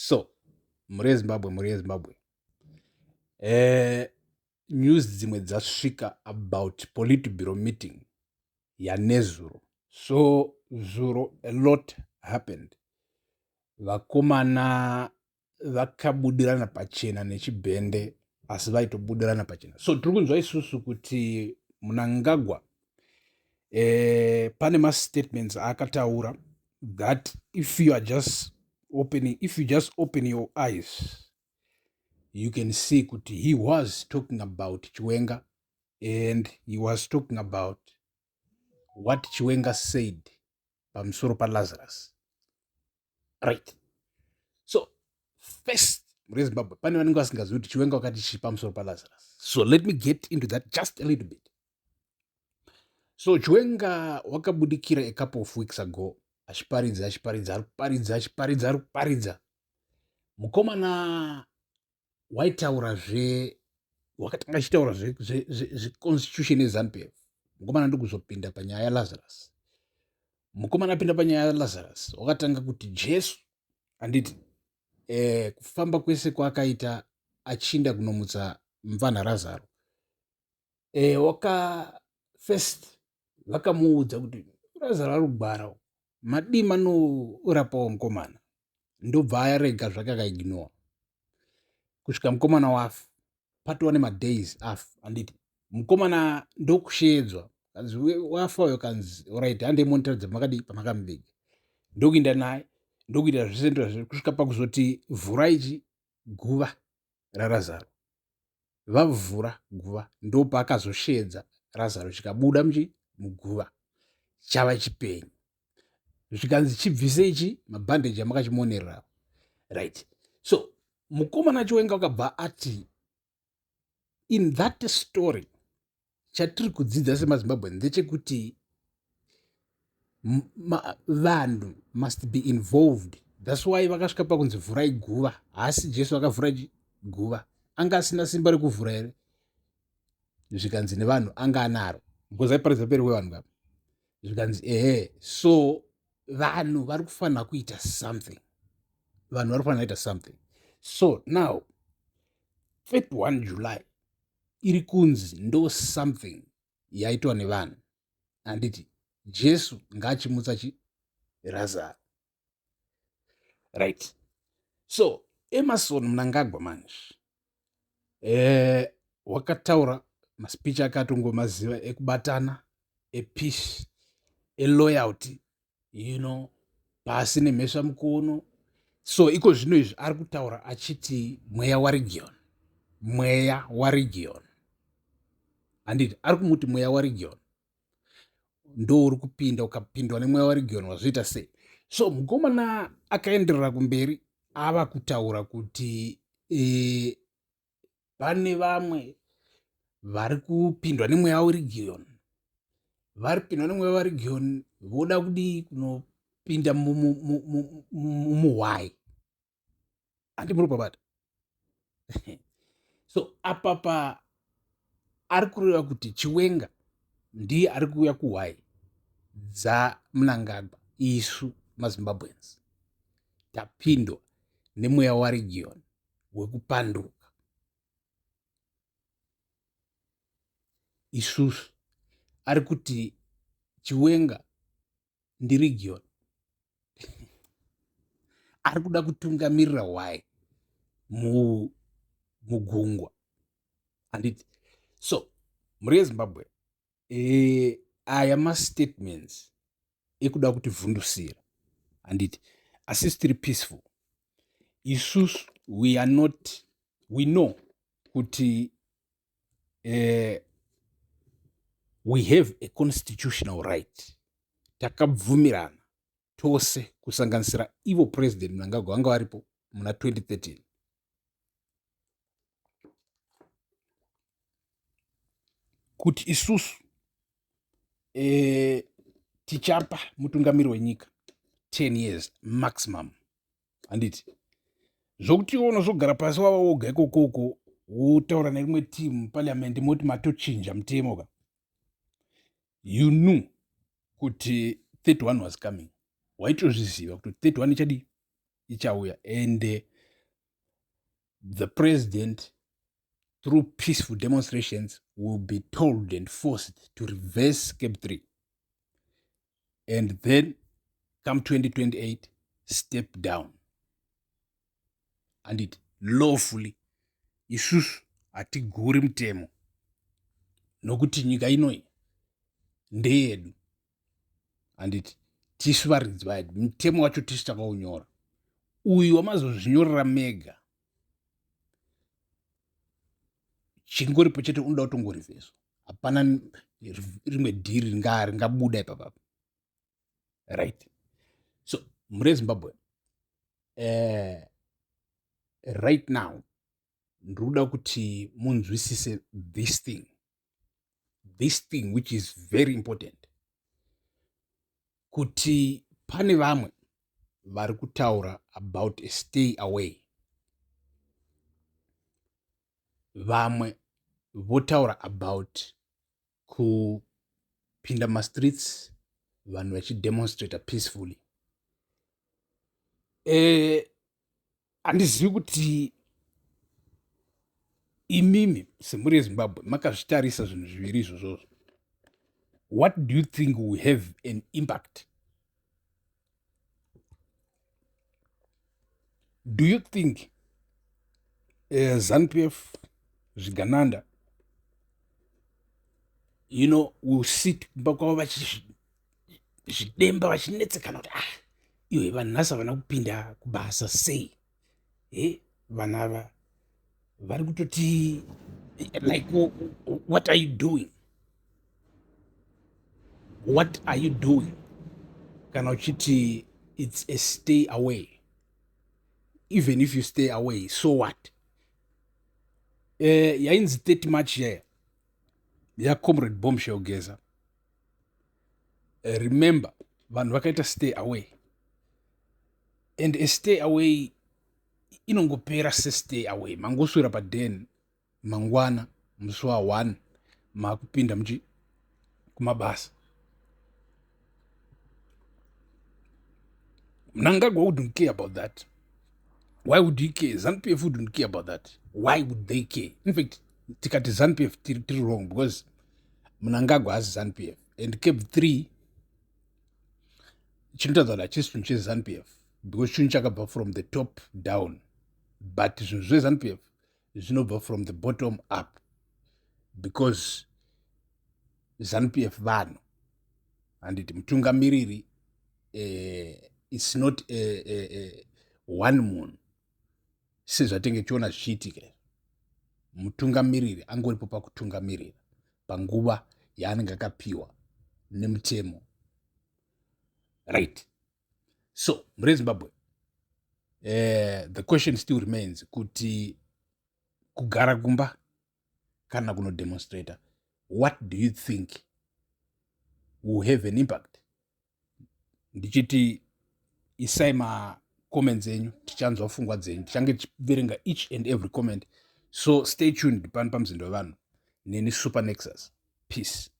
So mhuri yeZimbabwe, mhuri yeZimbabwe, news dzimwe dzasvika about politburo meeting yanezuro. So zuro a lot happened. Vakomana vakabudirana pachena nechibhende, asi vaitobudirana pachena. So tiri kunzwa isusu kuti Mnangagwa pane mastatements aakataura that if you are just opening, if you just open your eyes, you can see kuti he was talking about Chiwenga and he was talking about what Chiwenga said pamusoro paLazarus. Right, so first, mhuri yeZimbabwe, pane vanenge vasingazivi kuti Chiwenga wakati chii pamusoro paLazarus. So let me get into that just a little bit. So Chiwenga wakabudikira a couple of weeks ago achiparidza, achiparidza, ari kuparidza, achiparidza, ari kuparidza. Mukomana waitaura zve, wakatanga achitaura zveconstitution yeZANU PF. Mukomana ndokuzopinda panyaya yaLazarus. Mukomana apinda panyaya yaLazarus, wakatanga kuti Jesu, handiti, kufamba kwese kwaakaita achinda kunomutsa mufana Razaro, waka first vakamuudza kuti Razaro ari kugwara, madii manorapawo mukomana? Ndobva arega zvake, akaignora kusvika mukomana wafa. Patova nemadays afa, handiti? Mukomana ndokushedzwa, kanzi wafa uyo. Kanzi alright, handei monitaridza pamakadii, pamakamuviga. Ndokuinda naye, ndokuita zvese ndozve, kusvika pakuzoti vhurai chi guva raRazaro. Vavhura guva, ndopaakazoshedza Razaro, chikabuda muchi muguva chava chipenyu. Zvikanzi chibvise ichi mabhandeji amakachimonerera. Right, so mukomana Chiwenga wakabva ati in that story, chatiri kudzidza semaZimbabwe ndechekuti vanhu must be involved. That's why vakasvika pakunzi vhurai guva. Haasi Jesu akavhura guva? Anga asina simba rekuvhura here? Zvikanzi nevanhu anga anaro, because aiparidza peri kwevanhu kapa. Zvikanzi ehe, so vanhu vari kufanira kuita something, vanhu vari kufanira kuita something. So now 31 July iri kunzi ndo something yaitwa nevanhu, handiti? Jesu ngaachimutsa chi Razaro, right? So Emerson Mnangagwa manje wakataura maspeech akatongomaziva ekubatana, epeace, eloyalty, pasi nemhesva mukono. So iko zvino izvi ari kutaura achiti mweya waRegion, mweya waRegion, handiti? Ari kumuti mweya waRegion ndo uri kupinda. Ukapindwa nemweya waRegion, wazviita sei? So mukomana akaenderera kumberi, ava kutaura kuti pane vamwe vari kupindwa nemweya weRegion, vari kupindwa nemweya waRegion, voda kudii? Kunopinda muhwai, handi muri pabata? So apapa ari kureva kuti Chiwenga ndiye ari kuuya kuhwai dzaMnangagwa. Isu maZimbabweans tapindwa nemweya waRegion wekupanduka. Isusu ari kuti Chiwenga ndiRegion, ari kuda kutungamirira hwai mugungwa, handiti? So mhuri yeZimbabwe, aya mastatements ekuda kutivhundusira, handiti? Asi tiri peaceful isusu. We are not, we know kuti we have a constitutional right. Takabvumirana tose, kusanganisira ivo President Mnangagwa vanga varipo muna 2013, kuti isusu tichapa mutungamiri wenyika 10 years maximum, handiti? Zvokuti iwe unozogara pasi wava woga ikokoko, wotaura nerimwe team muparliament, moti matochinja mutemo ka. You knew kuti 31 was coming, waitozviziva kuti 31 ichadii, ichauya. And The president, through peaceful demonstrations, will be told and forced to reverse CAB 3 and then come 2028 step down and it lawfully. Isusu hatiguri mutemo nokuti nyika inoyi ndeyedu, handiti? Tisu varidzi vaedu, mutemo wacho tisu takaunyora. Uyu wamazozvinyorera mega, chingoripo chete unoda kutongorivheswa. Hapana rimwe dhiri ringabuda ipapapa, right? So mhuri yeZimbabwe, right now ndiri kuda kuti munzwisise this thing which is very important, kuti pane vamwe vari kutaura about a stay away, vamwe votaura about kupinda mastreets, vanhu vachidemonstrata peacefully. Handizivi kuti imimi semhuri yeZimbabwe makazvitarisa zvinhu zviviri izvozvozvo, what do you think will have an impact? Do you think ZANU PF zvigananda will sit kumba kwavo vachizvidemba, vachinetsekana kuti, "Ah, iwe, vanhu nhasi havana kupinda kubasa sei? E, vanhu ava vari kutoti, like, what are you doing? What are you doing?" Kana uchiti it's a stay away, even if you stay away, so what? Yainzi 30 March yaya yaComrade Bombshell Geza. Remember, vanhu vakaita stay away, and a stay away inongopera sestay away. Mangoswera paden, mangwana musi wa1 maakupinda muchi kumabasa. Mnangagwa wouldn't care about that. Why would he care? ZANU PF wouldn't care about that. Why would they care? In fact, tikati ZANU PF, tiri wrong, because Mnangagwa haasi ZANU PF, and CAB 3 chinotaridza kuti hachisi chinhu cheZANU PF, because chinhu chakabva from the top down, but zvinhu zveZANU PF zvinobva from the bottom up, because ZANU PF vanhu, handiti? Mutungamiriri it's not a one munhu sezvatenge tichiona zvichiitika. Mutungamiriri angoripo pakutungamirira panguva yaanenge akapiwa nemutemo, right? So mhuri yeZimbabwe, the question still remains kuti kugara kumba kana kunodemonstrata, what do you think will have an impact? Ndichiti isai macomments enyu, tichanzwa pfungwa dzenyu, tichange tichiverenga each and every comment. So stay tuned pano paMuzinda Wevanhu neni Super Nexus. Peace.